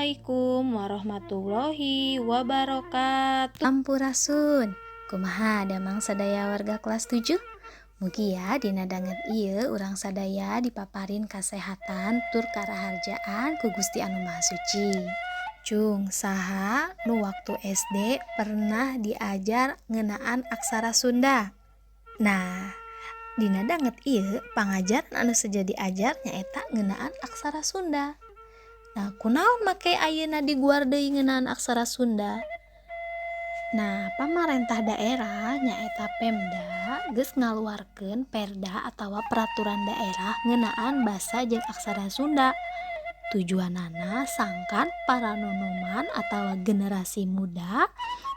Assalamualaikum warahmatullahi wabarakatuh. Sampurasun. Kumaha damang sadaya warga kelas 7? Mugia dina danget ieu urang sadaya dipaparin kasehatan tur karaharjaan ku Gusti Anu Maha Suci. Cung, saha nu waktu SD pernah diajar ngeunaan aksara Sunda? Nah, dina danget ieu pangajaran anu seja diajar nyaeta ngeunaan aksara Sunda. Nah, kunaon make ayeuna diguar deui ngeunaan aksara Sunda? Nah, pamarentah daerah, nyaeta Pemda, geus ngaluarkeun perda atawa peraturan daerah ngeunaan basa jeung aksara Sunda. Tujuanana sangkan para nonoman atawa generasi muda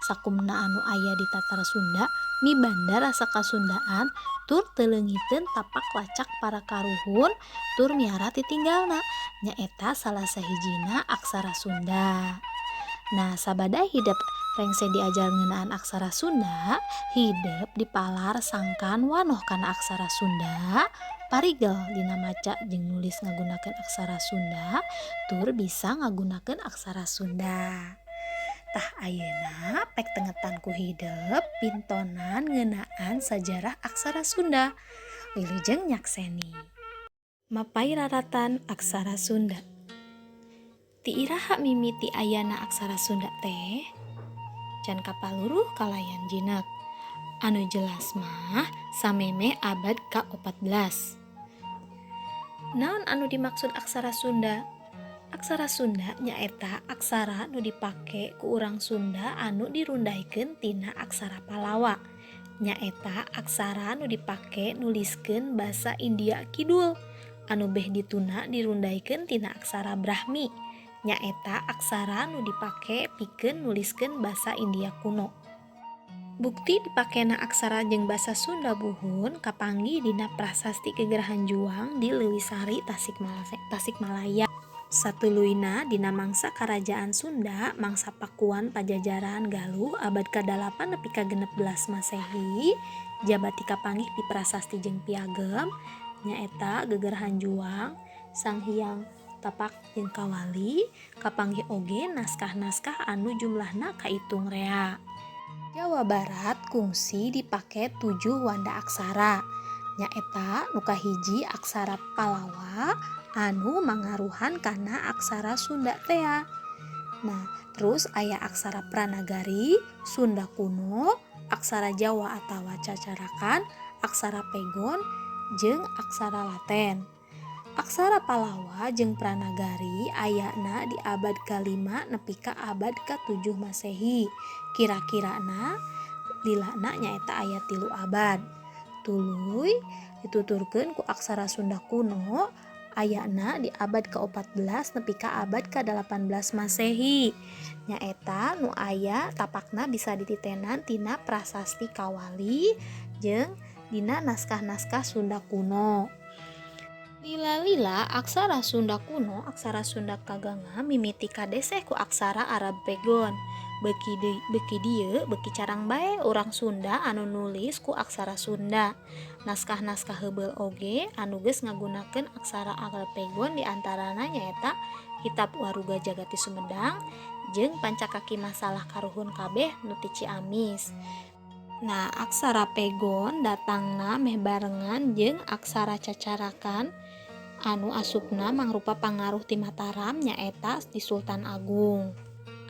sakumna anu aya di Tatar Sunda mibanda rasa kasundaan tur teu leungiteun tapak lacak para karuhun tur miara titinggalna, nyaeta salah sahijina aksara Sunda. Nah, sabada hidep rengse diajar ngeunaan aksara Sunda, hidep dipalar sangkan wanoh kana aksara Sunda, parigel dina maca jeung nulis ngagunakeun aksara Sunda, tur bisa ngagunakeun aksara Sunda. Tah, ayeuna pek tengetan ku hidep pintonan ngeunaan sajarah aksara Sunda. Wilujeng nyakseni. Mapay raratan aksara Sunda. Ti iraha mimiti ayana aksara Sunda teh? Can kapaluruh kalayan jinek. Anu jelas mah samemeh abad ka-14. Naon anu dimaksud aksara Sunda? Aksara Sunda nyaeta aksara nu dipake ku urang Sunda anu dirundaikeun tina aksara Palawa. Nyaeta aksara nu dipake nuliskeun basa India Kidul anu beh dituna dirundaikeun tina aksara Brahmi. Nyaeta aksara nu dipake pikeun nuliskeun basa India kuno. Bukti dipakena aksara jeung basa Sunda buhun kapanggih dina Prasasti Gegerahan Juang di Leuwisari, Tasikmalaya. Satuluyna dina mangsa Karajaan Sunda, mangsa Pakuan Pajajaran Galuh, abad ka-8 nepi ka 16 Masehi, jabati kapanggih di prasasti jeung piagam, nyaeta Gegerahan Juang, Sang Hyang Tapak jeung Kawali, kapanggih oge naskah-naskah anu jumlahna kaitung rea. Jawa Barat kungsi dipake 7 wanda aksara, nyaeta nu kahiji aksara Palawa anu mangaruhan kana aksara Sunda tea. Nah, terus aya aksara Pranagari, Sunda kuno, aksara Jawa atawa Cacarakan, aksara Pegon, jeung aksara Laten. Aksara Palawa jeung Pranagari ayana di abad kalima nepi ka abad ka-7 Masehi. Kira-kirana lilana nyaeta aya 3 abad. Tuluy dituturkeun ku aksara Sunda kuno ayana di abad ke-14 nepi ka abad ke-18 Masehi. Nyaeta nu aya tapakna bisa dititenan tina Prasasti Kawali jeung dina naskah-naskah Sunda kuno. Lila-lila aksara Sunda kuno, aksara Sunda Kaganga, mimiti kadeseh ku aksara Arab Pegon. Beuki dieu beuki carang bae urang Sunda anu nulis ku aksara Sunda. Naskah-naskah heubeul oge anu geus ngagunakeun aksara Arab Pegon, diantarana nyaeta Kitab Waruga Jagati Sumedang jeung Pancakaki Masalah Karuhun Kabeh nu ti Ciamis. Nah, aksara Pegon datangna meh barengan jeung aksara Cacarakan anu asupna mangrupa pangaruh ti Mataram, nyaeta di Sultan Agung.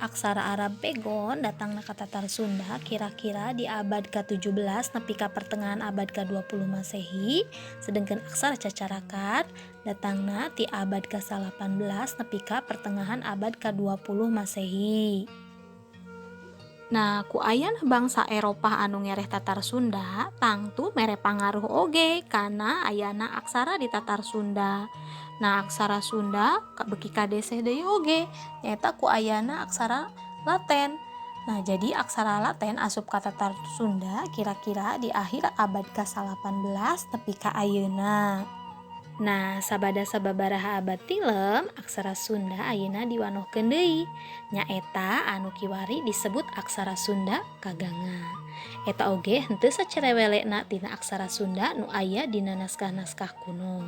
Aksara Arab Pegon datangna ka Tatar Sunda kira-kira di abad ka-17 nepi ka pertengahan abad ka-20 Masehi, sedengkeun aksara Cacarakan datangna ti abad ka-18 nepi ka pertengahan abad ka-20 Masehi. Nah, ku ayana bangsa Eropah anu ngereh Tatar Sunda, tangtu mere pangaruh oge kana ayana aksara di Tatar Sunda. Nah, aksara Sunda beuki kadeseh deui oge nyaeta ku ayana aksara Laten. Nah, jadi aksara Laten asup ka Tatar Sunda kira-kira di akhir abad ka-18 nepi ka ayeuna. Nah, sabada sababaraha abad tilem, aksara Sunda ayeuna diwanohkeun deui, nyaeta anu kiwari disebut aksara Sunda Kaganga. Eta oge henteu sacerewelena tina aksara Sunda nu aya dina naskah-naskah kuno.